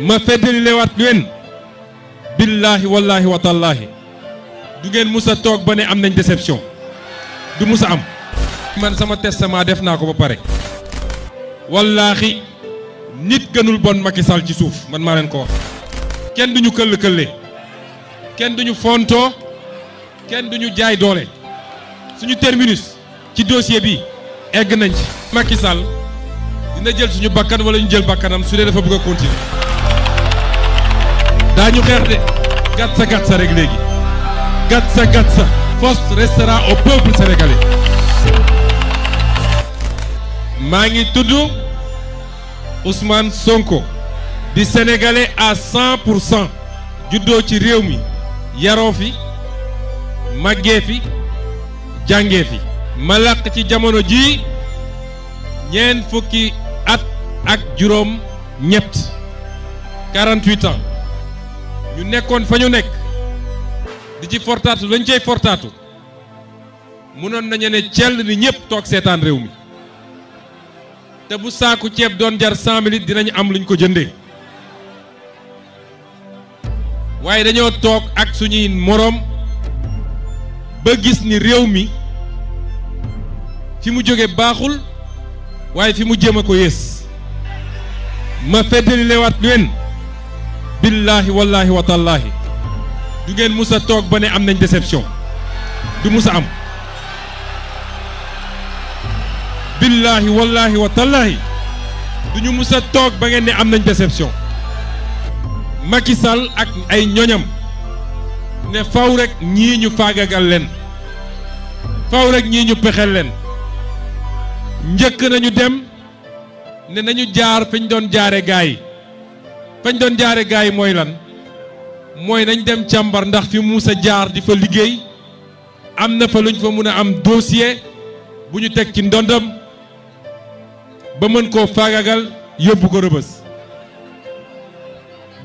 ma feddali lewaat leen billahi wallahi wa tallahi du ngeen musa toog ba ne am nañ déception du musa am. man sama testament def naa ko ba pare wallaahi nit gënul bon Macky Sall ci suuf man maa leen ko wax. kenn duñu këll-këllee kenn duñu fontoo kenn duñu jaay doole suñu terminus ci dossier bi egg nañ ci. Macky Sall dina jël suñu bakkan wala ñu jël bakkanam su dee dafa bëgg a continuer daañu xeex de gatsa rek léegi gatsa force restera au peuple sénégalais. maa ngi tudd Ousmane Sonko di sénégalais à 100% juddoo ci réew mi yaroo fi màggee fi jàngee fi ma làq ci jamono ji ñeent fukki at ak juróom ñett 48 ans ñu nekkoon fa ñu nekk di ci fortaatu lañ cay fortaatu mënoon nañu ne cell ni ñëpp toog seetaan réew mi te bu saaku ceeb doon jar 100 000 dinañ am luñ ko jëndee waaye dañoo toog ak suñuy moroom ba gis ni réew mi fi mu jóge baaxul waaye fi mu jëm a ko yées ma feddali lewaat leen billahi wallahi wa tallahi du ngeen musa toog ba ne am nañ déception du musa am. billahi wallahi wa tallahi duñu musa toog ba ngeen ne am nañ déception. Macky Sall ak ay ñoñam ne faw rek ñii ñu faagagal leen faw rek ñii ñu pexel leen njëkk nañu dem ne nañu jaar fañ doon jaare gaay fañ doon jaare gaay mooy lan mooy nañ dem càmbar ndax fi musa jaar di fa liggéey am na fa luñ fa mun a am dossier bu ñu teg ci ndondam ba mën koo faagagal yóbbu ko rëbës.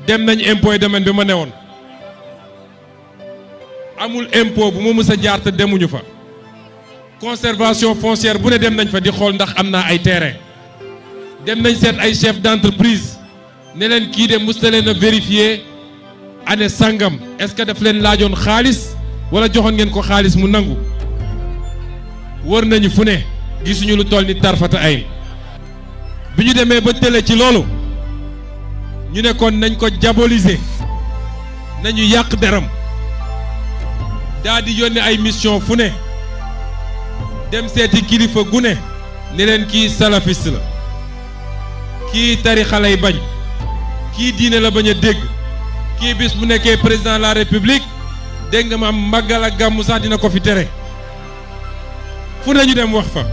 dem nañ impôt et domaine bi ma newoon amul impôt bu ma mës a jaar te demuñu fa conservation foncière bu ne dem nañ fa di xool ndax am naa ay terrain dem nañ seet ay chef d'entreprise ne leen kii de mës na leen a vérifier année sangam est-ce que daf leen laajoon xaalis wala joxoon ngeen ko xaalis mu nangu wër nañu fu ne gisuñu lu toll ni tarfata ay bi ñu demee ba tële ci loolu ñu ne kon nañ ko diaboliser nañu yàq deram daa di yónnee ay mission fu ne dem seeti kilifa gu ne ne leen kii salafiste la kii tarixa lay bañ kii diine la bañ a dégg kii bis bu nekkee président de la république dégg nga ma am màggal ak gàmmu sax dina ko fi tere fu ne ñu dem wax fa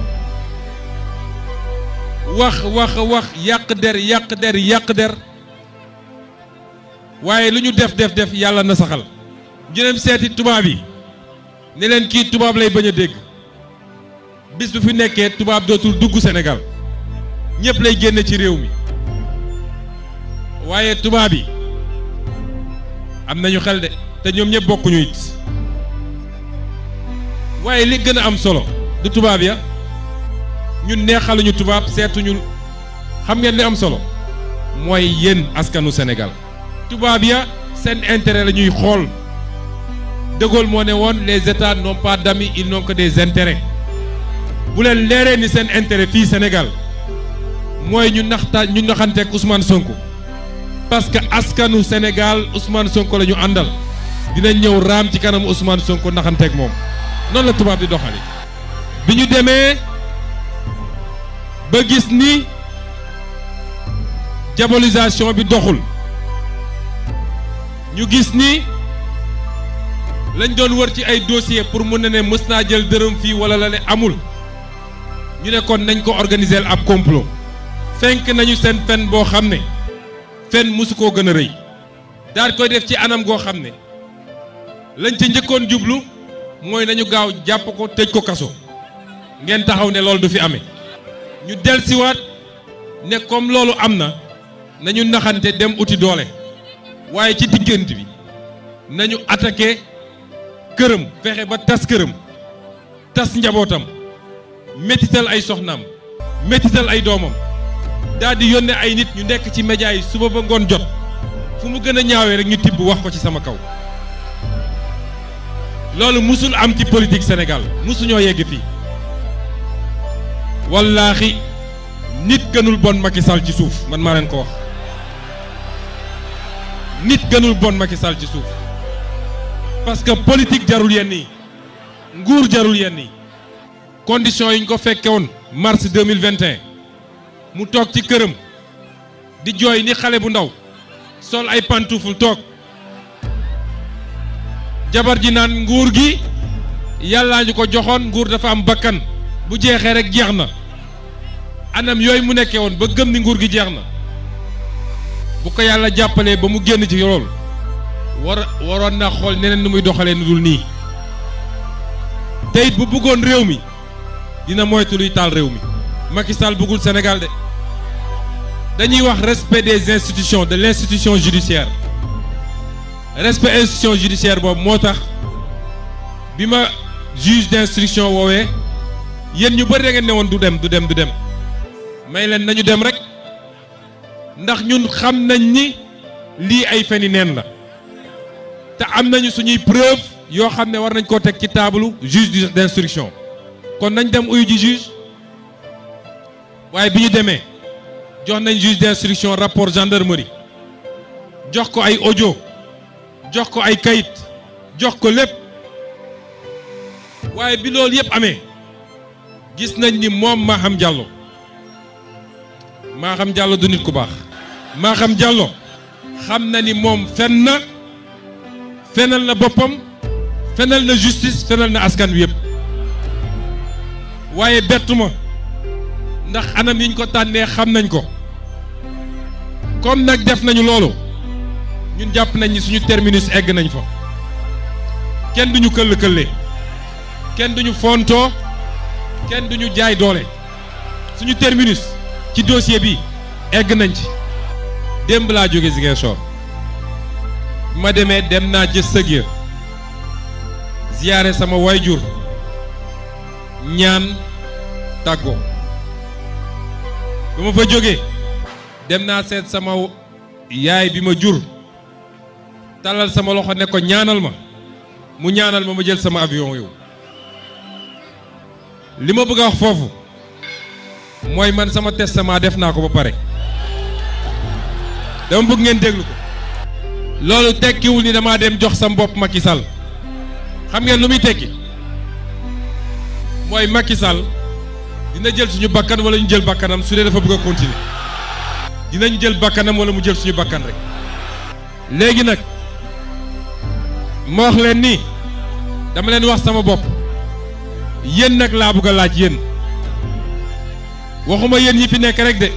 wax yàq der waaye lu ñu def yàlla na saxal ñu dem seeti tubaab yi ne leen kii tubaab lay bañ a dégg bis bu fi nekkee tubaab dootul dugg Sénégal ñëpp lay génne ci réew mi waaye tubaab yi am nañu xel de te ñoom ñëpp bokkuñu it waaye li gën a am solo du tubaab ya ñun neexaluñu tubaab seetuñu xam ngeen li am solo mooy yéen askanu Sénégal. tubaab ya seen intérêt la ñuy xool De Gaulle moo ne woon les états n'ont pas d'amis ils n'ont que des intérêts bu leen leeree ni seen intérêt fii Sénégal mooy ñu naxanteeg Ousmane Sonko parce que askanu Sénégal Ousmane Sonko la ñu àndal dinañ ñëw raam ci kanam Ousmane Sonko naxanteeg moom noonu la tubaab di doxali bi ñu demee ba gis ni diabolisation bi doxul ñu gis ni lañ doon wër ci ay dossier pour mun na ne mës naa jël dërëm fii wala la ne amul ñu ne kon nañ ko organiser ab complot fenk nañu seen fen boo xam ne fen mësu koo gën a rëy daal koy def ci anam goo xam ne lañ ca njëkkoon jublu mooy nañu gaaw jàpp ko tëj ko kaso ngeen taxaw ne loolu du fi amee ñu dellusiwaat ne comme loolu am na nañu naxante dem uti doole waaye ci diggante bi nañu attaqué këram fexe ba tas këram tas njabootam métital ay soxnaam métital ay doomam daal di yónnee ay nit ñu nekk ci média yi suba ba ngoon jot fu mu gën a ñaawee rek ñu tibb wax ko ci sama kaw loolu musul am ci politique Sénégal musuñoo yegg fii wallaahi nit gënul bon Macky Sall ci suuf man maa leen ko wax nit gënul bon Macky Sall ci suuf parce que politique jarul yenn yi nguur jarul yenn yi conditions yi ñu ko fekke woon mars 2021 mu toog ci këram di jooy ni xale bu ndaw sol ay pantoufle toog jabar ji naan nguur gi yàllaa ñu ko joxoon nguur dafa am bakkan bu jeexee rek jeex na anam yooyu mu nekkee woon ba gëm ni nguur gi jeex na bu ko yàlla jàppalee ba mu génn ci loolu waroon na xool neneen nu muy doxalee nu dul nii te it bu bëggoon réew mi dina moytu luy taal réew mi Macky Sall bëggul Sénégal de dañuy wax respect des institutions de l'institution judiciaire respect institution judiciaire boobu moo tax bi ma juge d'instruction woowee yéen ñu bëri da ngeen ne woon du dem may leen nañu dem rek ndax ñun xam nañ ni lii ay feni neen la te am nañu suñuy preuve yoo xam ne war nañ koo teg ci taabalu juge d'instruction kon nañ dem uyu ji juge waaye bi ñu demee jox nañ juge d'instruction rapport gendarmerie jox ko ay audio jox ko ay kayit jox ko lépp waaye bi loolu yëpp amee gis nañ ni moom Maham Diallo du nit ku baax Maham Diallo xam na ni moom fenal na boppam fenal na justice fenal na askan wi yëpp waaye bettuma ndax anam yi ñu ko tànnee xam nañ ko comme nag def nañu loolu ñun jàpp nañ ni suñu terminus egg nañ fa kenn duñu këll-këllee kenn duñu fontoo kenn duñu jaay doole suñu terminus ci dossier bi egg nañ ci démb laa jóge Ziguinchor ma demee dem naa jës sëg ya ziyaare sama wayjur ñaan tàggoo ba ma fa jógee dem naa seet sama yaay bi ma jur talal sama loxo ne ko ñaanal ma mu ñaanal ma jël sama avion yow li ma bëgg a wax foofu mooy man sama testament def naa ko ba pare dama bëgg ngeen déglu ko loolu tekkiwul ni damaa dem jox sam bopp Macky Sall xam ngeen lu muy tekki mooy Macky Sall dina jël suñu bakkan wala ñu jël bakkanam su dee dafa bëgg a continuer dinañu jël bakkanam wala mu jël suñu bakkan rek léegi nag ma wax leen ni dama leen wax sama bopp yéen nag laa bëgg a laaj yéen waxuma yéen ñi fi nekk rek de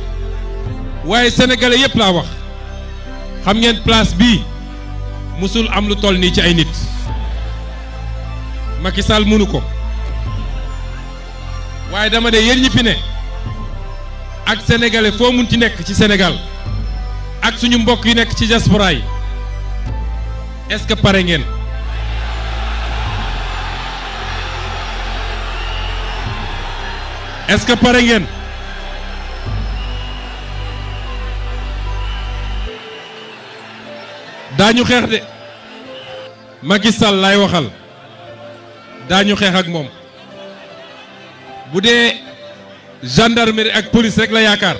waaye sénégalais yépp laa wax xam ngeen place bii musul am lu toll nii ci ay nit Macky Sall mënu ko waaye dama de yéen ñi fi ne ak sénégalais foo mun ci nekk ci Sénégal ak suñu mbokk yi nekk ci diaspora yi est-ce que pare ngeen est-ce que pare ngeen daañu xeex de Macky Sall laay waxal daañu xeex ak moom bu dee gendarmerie ak police rek la yaakaar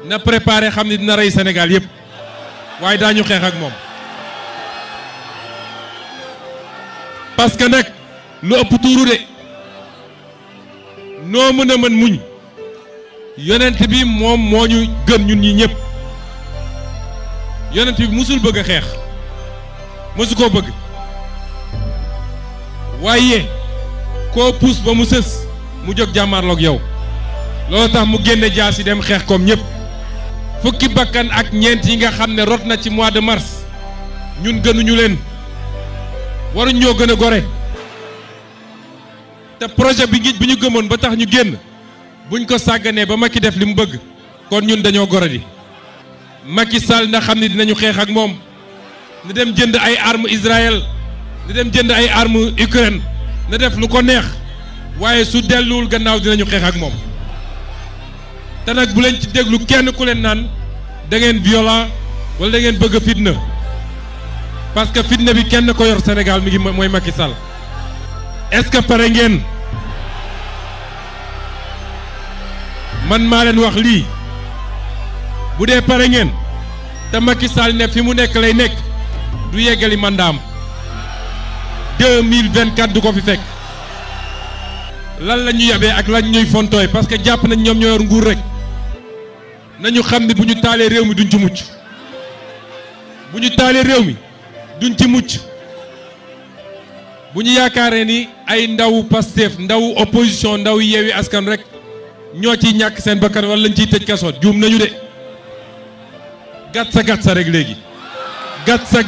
na préparer xam ni dina rey Sénégal yépp waaye daañu xeex ak moom parce que nag lu ëpp tuuru de noo mën a mën muñ yonent bi moom moo ñu gën ñun ñi ñëpp yonent bi musul bëgg a xeex mësu koo bëgg waaye koo puus ba mu sës mu jóg jàmmaarloog yow loolu tax mu génne jaas yi dem xeex comme ñëpp fukki bakkan ak ñeent yi nga xam ne rot na ci mois de mars ñun gënuñu leen waruñ ñoo gën a gore te projet bi ñu gëmoon ba tax ñu génn buñ ko sàgganee ba Macky def li mu bëgg kon ñun dañoo gore di Macky Sall na xam ne dinañu xeex ak moom na dem jënd ay armes Israël na dem jënd ay armes Ukraine na def lu ko neex waaye su delluwul gannaaw dinañu xeex ak moom te nag bu leen ci déglu kenn ku leen naan da ngeen violent wala da ngeen bëgg fitna parce que fitna bi kenn ko yor Sénégal mi ngi mooy Macky Sall est-ce que pare ngeen man maa leen wax lii bu dee pare ngeen te Macky Sall ne fi mu nekk lay nekk du yeggali mandaam 2024 du ko fi fekk lan la ñu yabee ak lan ñuy fontooy parce que jàpp nañ ñoom ñoo yor nguur rek nañu xam ne bu ñu taalee réew mi duñ ci mucc bu ñu taalee réew mi duñ ci mucc bu ñu yaakaaree ni ay ndaw Pastef ndaw opposition ndaw Yewwi Askan rek ñoo ciy ñàkk seen bakkan wala lañ ciy tëj kaso juum nañu de gatsa rek léegi gatsa